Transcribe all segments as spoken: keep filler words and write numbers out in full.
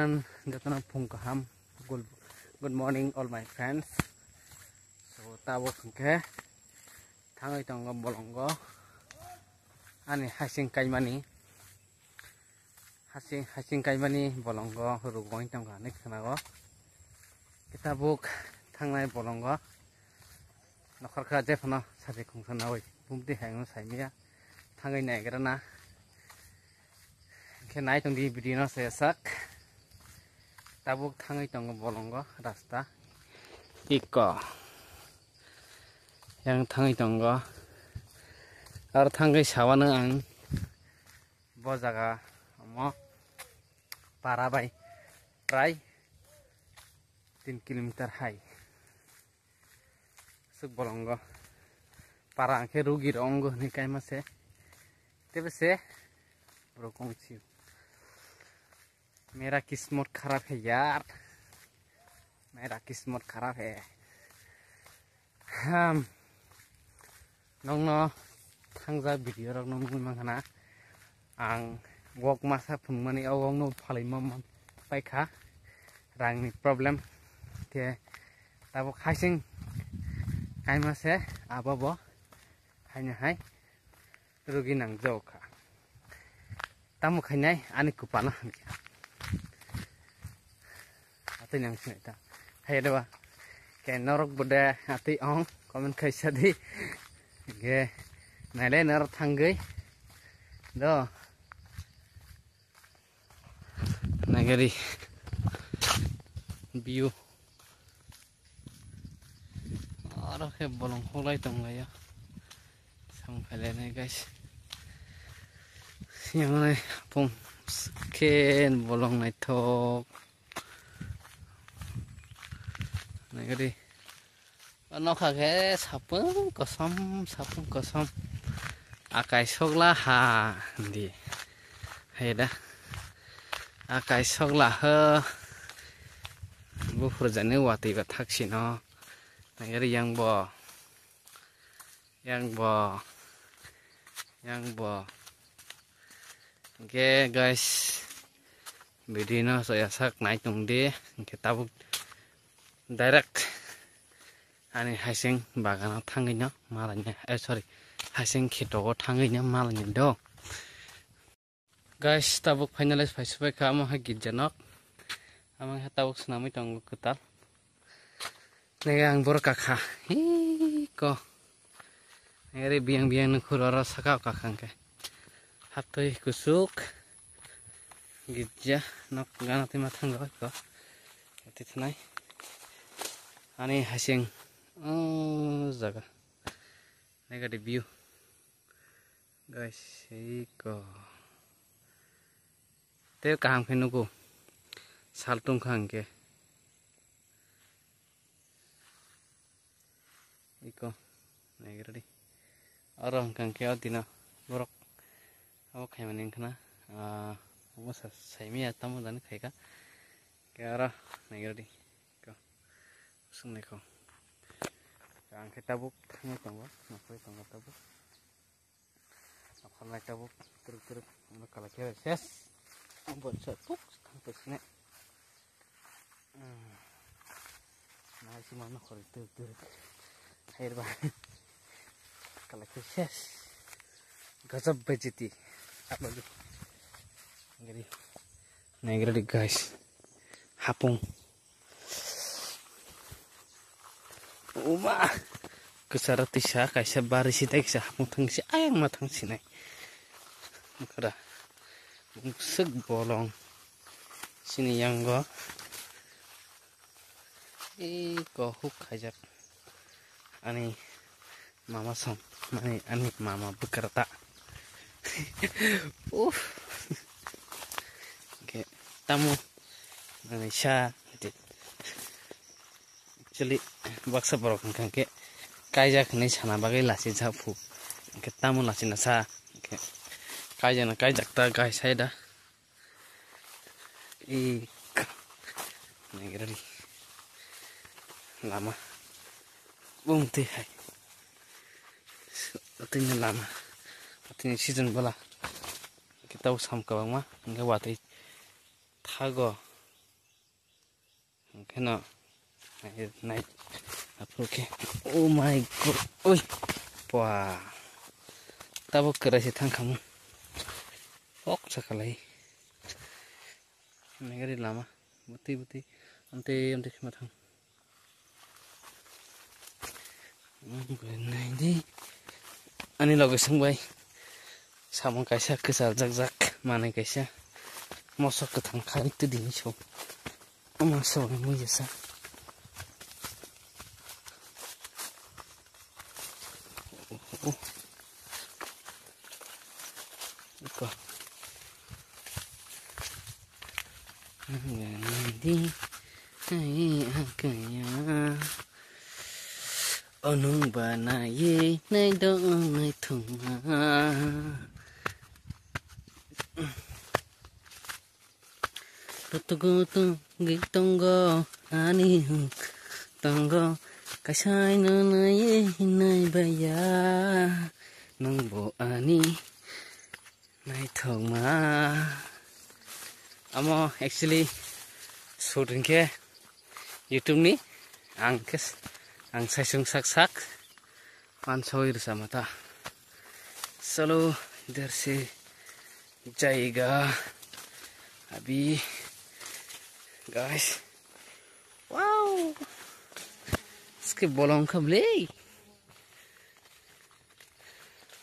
Jotono phung kaham. Good, good morning, all my friends. So, tabuk hwnkhe thangwi tongo bolongo. Ani hasing kaimani. Hasing, hasing kaimani bolongo rugwi tongkha hinwi khwnago. Tabuk thangnai bolongo. Nokhorkha jephano sachi khungsa nawi bumti hai wngno saimaya. Thangwi naigrana. Khe nai tongdi video no se sak. Tabuk thangwi tongo bolongo rasta. Iko. Yang thangwi tongo. Ar thangwi sawano ang bo jaga omo para bai prai tin kilometer hai. Suk bolongo. Para angkhe rugi rok ongo hinwi kaima se. Tebe se. Borok kong sio. Mera kismot kharap hai yaar. Mera kismot kharap hai. Ham. Nokno thangjak video rok no nugwi mankha na. Ang wok masa phunukmani o wokno phalwi ma paikha, rangni problem. Khe tabuk hasing kaima se abo bo haino hai rwgwi nang jokha. Tamo khainai ani kupano hamya. Atwi nang sinai ta. Hai deba. Ke norok bode atwi ong comment khaisa di. Ge nailai norok thangwi. Do. Nagari. View. Aro khe bolong kholai tonglaio. Sam khailai nai guys. Yang nai pung sken bolong naithok. Nagari. Nokha khe sapung kosom, sapung kosom. Akai sogla ha di. Hai da. Akai sogla ho. Buphur jani watwi ba thaksino. Nagari yang bo. Yang bo. Yang bo. Oke guys. Video no soya sak nai tong di. Oke tabuk direct ani hasing bagano thangwi no malai ni. Eh, sorry. Hasing khito o thangwi no malai ni do. Guys, tabuk finalize phai subai kha, amo hai girja nok. Amo hai tabuk swnamwi tongo kwtal. Nega ang borok kakha. Hi ko. Ere biyang biyang no khur oro saka o kakha hwnkhe. Haptwi kusuk. Girja nok gana twi ma thango ko. Tithnai. Ani hasing. O jaga. Nega di view. Guys, iko. Tei kaham khe nugo. Sal tongkha hwnkhe. Iko. Naigradi. Oro hwnkha hwnkhe o dino borok abo khaimani wngkhana. Ah, omo sa-, saimaya tamo jani khaika. Khe oro naigradi. Iko. Swngnaikho. Ang khe tabuk thangwi tongo. Nokhroi tongo tabuk. Nokharnai tabuk twrwk twrwk. Ano kala khe ses. Ang bo sa puk thang to sine. Nai si mano khori twrwk twrwk. Hai ba. Kala khe ses. Gajab bejeti. Abadi. Gari. Naigradi guys. Hapung. Uma. Kwcharo tisa kaisa bari si tei kisa hapung thang si ayang ma thang sinai. Kora. Bungsuk bolong. Sini yango. Iko huk khaijak. Ani mama song. Ani, ani mama bwkrata. Uff. Oke. Tamu. Ani sa. Actually, baksa borok hwnkha khe kaijak hinwi sana bagwi lachi jak phu. Hwnkhe tamo lachi na sa. Hwnkhe kaijak na kaijak ta gai sai da. Ih, naigradi. Lama. Bumtwi hai. Atwini lama. Atwini season bwla. Hwnkhe tabo sam kwbangma. Hwnkhe watwi thago. Kheno nai, nai, aphuru khe, oh my God, oi, pua, tabuk kwrai se thang khamu, pok sa khalai, nai gari lama, bwtwi bwtwi, amtwi amtwi khema thang. Ani loge song bai samung kaisa kwchajak jak manwi kaisa mosok kwthang khai twi di hinwi song. Omo song mui jesa. Iko. Nangni hai akaya. Onung banaye nai dong nai thungma. Tutugu tugwi tongo ani huk tongo kaisa no nai nai baya nungbo ani naithokma. Amo actually shoot hinkhe YouTube ni ang khe ang saisung sak sak pansawi rwchama ta. Chalo, idhar se jayega abhi, guys. Wow, iske bolong kha ble.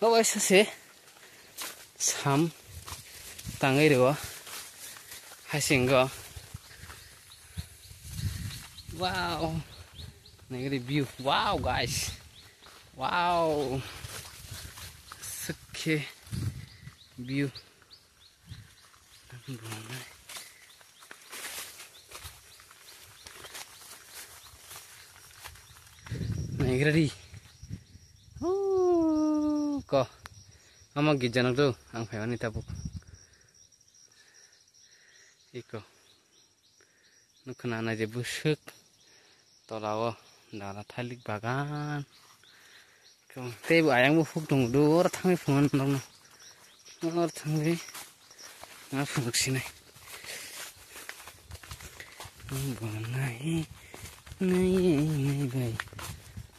O waisa se sam tangwi rwo hasingo. Wow, naigari view. Wow, guys. Wow, sukhe view. Naigradi. Huu, ko. Ama gija nokdo, ang phaimani tabuk. Iko. Nukha na nai je bwswk tola o dara thailik bagan. Tei bo ayang bo huk tongo do, oro thangwi phunukna norokno. Oro thangwi ma phunuk sinai. Bo nai, nai, nai bai.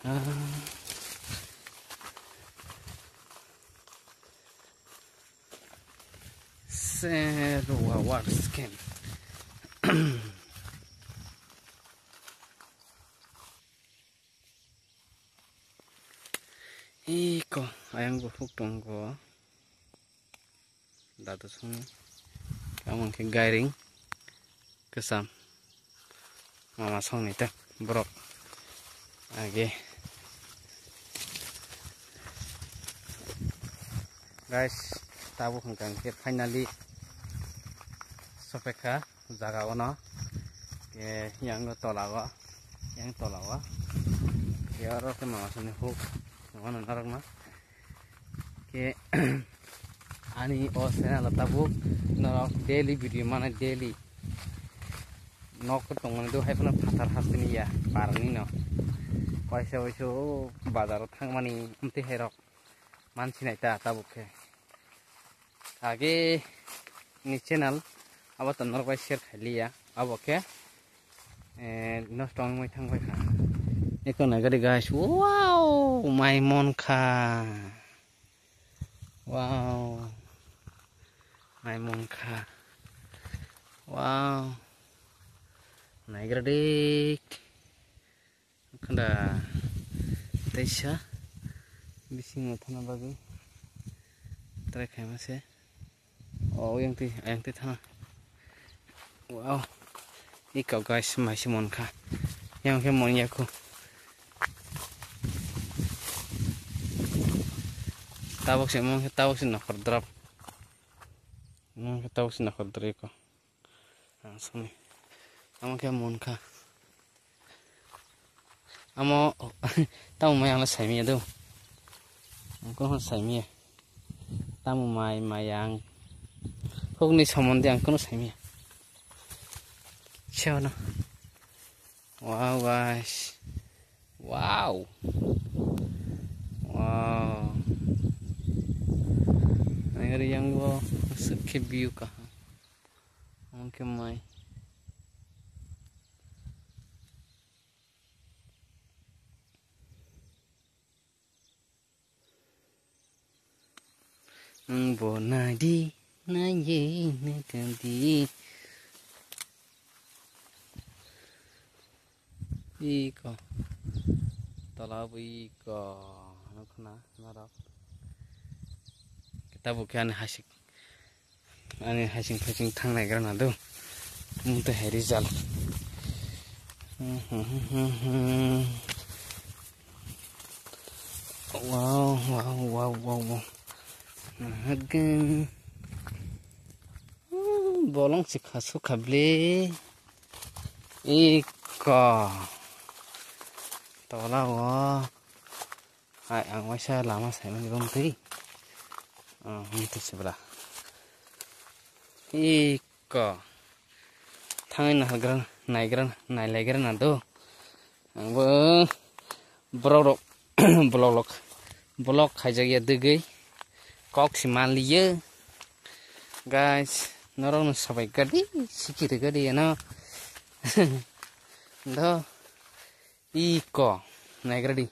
Ah. Serwa war skin. Iko ayang buphuk tongo. Dadu song. Tamo khe gairing. Kwcham. Mama songni ta borok age. Guys, tabuk hwnkha hwnkhe finally sophaikha jaga ono. Ke yang tola o, yang tola o. Ke oro khe mama songni huk, mama norokno. Ke ani o channel o tabuk norok daily video mane daily. Nok tongmani do hai phano phatar hasteni ya parni no. Waisa waisa o bazar o thangmani amtwi hai rok mansinai ta tabuk khe. Age ni channel abo to norok bai share khailiya abo khe, eh, nosto wngwi thangbai kha. Eko naigadi guys, wow, mai mon kha. Wow. Mai mon kha. Wow. Naigra dik. Khanda teisa bisingo thana bagwi try khaima se. O yang twi, yang twi thana. Wow. Iko guys, mai se mon kha. Yang khe mon yakho. Tabuk se mon khe, tabuk se nokhor drop. Mon khe tabuk se nokhor drop iko. Ang sani. Amo khe mon kha. Amo tamo mai ang saimanya do. Ang kono saimanya. Tamo mai, mai ang. Hokni somonde ang kono saimanya. Siya no. Wow, guys. Wow. Wow. Ang yang go sukhe view ka. Ang khe mai. Ang bo nadi, naiye, nakadi. Iko. Tola bo iko. Nukna, norok. Kita bo khe ani hasik. Ani hasing phasing thangnai gra na do. Mung tei hai result. Wow, wow, wow, wow, wow. Hagen. Bolong sikha sukha ble. Iko. Tola o. Hai, ang waisa lama saimani bo mtwi. Oh, mtwi sibra. Iko. Thangwi nahargra, naigra, nailaigra na do. Ang bo borok rok, vlog lok, vlog khaijak ya dwgwi. Kok si manliya. Guys, norok no sabai gadi, sikiri gadi ano. Do. Iko. Naigra di.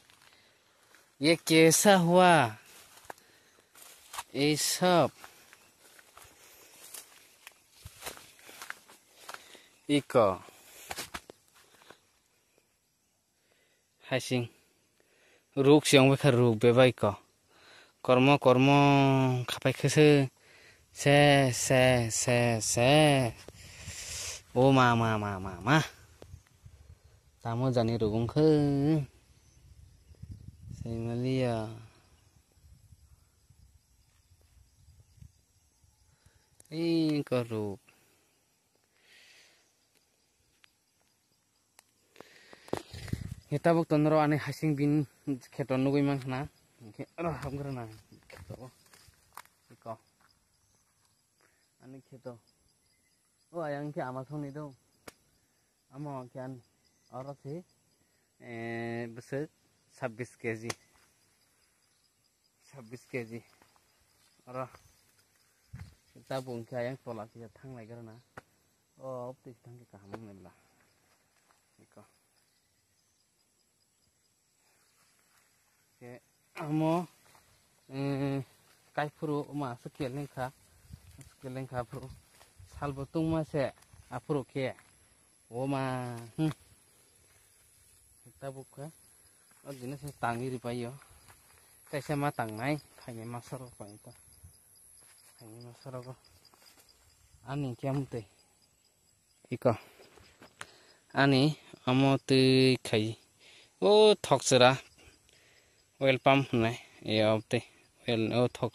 ये कैसा हुआ? ये सब। Iko. Hasing. Ruk si ongbai kha ruk bebai ko. Kormo kormo khapai khwsw. Se, se, se, se. O ma, ma, ma, ma, ma. Tamo jani ruk wngkha. Saimaliya. Iko ruk. Hitabuk tonro ani hasing bin kheto nugui man khna. Hingkhe aro hamgrana kheto. Iko. Ani kheto. O ayang khe ama thongni do. Amo khe an oro se, eh, bwswk sabbish K G. Sabbish K G. Oro tabuk hwnkhe ayang tola kisa thanglai gra na. O twi thangkhe kaham wngnai bwla. Eko. Khe amo, eh, kaiphuru ma swkhe lengkha, swkhe lengkha phuru salbo tungma se aphuru khe. O ma, hmm. Tabuk khe o jinisa tangwi rwbaio. Kaisa ma tangnai, khaini masa rok bai ta. Khaini masa rogo. Ani khe amtwi. Iko. Ani omo twi khai. O thok chwra. Oil pump hwnwi. Yo tei. Oil o thok.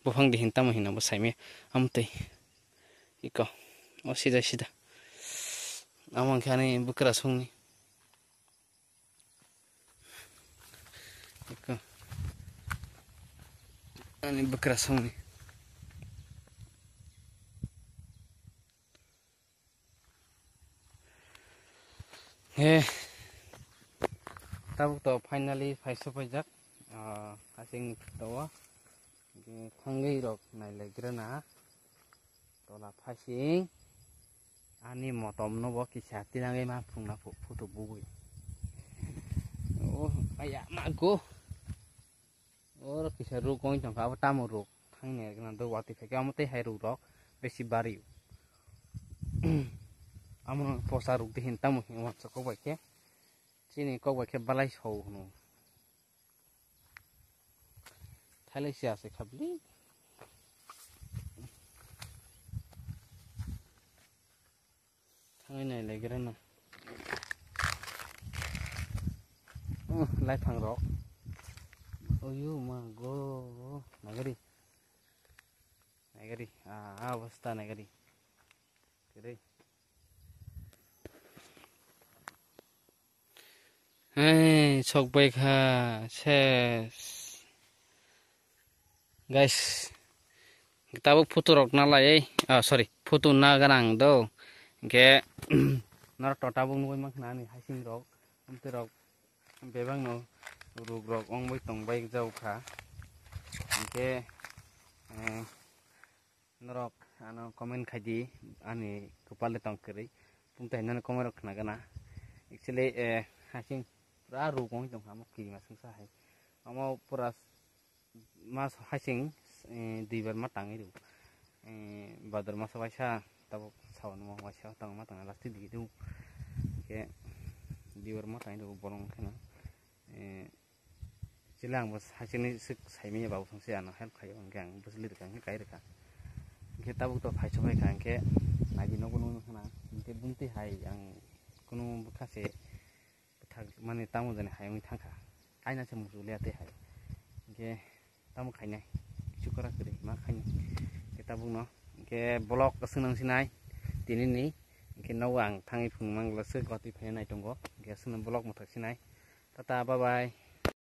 Buphang di hin tamo hino bo saimaya. Amtwi. Iko. O sida sida. Amo hwnkhe ani bwkrasongni. Eko. Ani bwkrasongni. He. Tabuk to finally phai sopaijak. Ah, asing to. Thangwi rok nailaigrana. Tola phasing. Ani motom no bo kisa tinangwi ma phungna phu-, photo bugwi. Oh, aya, ma go. Oro kisa ruk wng tongkha, abo tamo ruk. Thangni ekna do watwi phaikhe, amo tei hai ruk rok besi bari. Amo posa ruk de hin tamo hin wansa kok bai khe. Chini kok bai khe balai sao hwno. Thailai se ase khabli. Thangwi nai lai gra na. Uh, lai phang rok. Oyu ma go. Nagari. Nagari. Ah, ah, basta nagari. Kiri. Hei, sok bai kha, ses. Guys, tabuk photo rok na lai, ah, sorry, photo na ganang do. Hingke, noro to tabuk nugui mankha ani hasing rok, amtwi rok, bebak no ruk rok ong bai tong bai jak kha. Hingke, eh, Norok ano comment khai di, ani kwpal de tong kwrwi. Pung tai nani comment rok khna gana. Actually, eh, hasing pura ruk wng tong kha, omo kirima sungsa hai. Omo pura mas hasing Eh, duibar ma tangwi rw. Eh, Bhador masa waisa tabuk sawan mo waisa tangma tangna lasti digi do. Ke duibar ma tangwi rw borong kheno. Eh, chile ang bos hakchini sik saimanya babu songse ano help khayo, hwnkhe ang bwsli rwkha, hwnkhe kai rwkha. Hwnkhe tabuk to phai sobai kha, hwnkhe nagi nogo nung khna, hwnkhe bumtwi hai ang kunu bwkha se bwthak mani tamo jani hai wngwi thangkha. Kaina se muchuk liya tei hai. Hwnkhe tamo khainai, kichu kwrak kwrwi ma khainai. Hwnkhe tabukno, hwnkhe vlog aswk nang sinai tinini. Hwnkhe nogo ang thangwi phunukmang glak se gotwi phainai nai tongo. Hwnkhe aswkno vlog mwthak sinai. Tata, bye bye.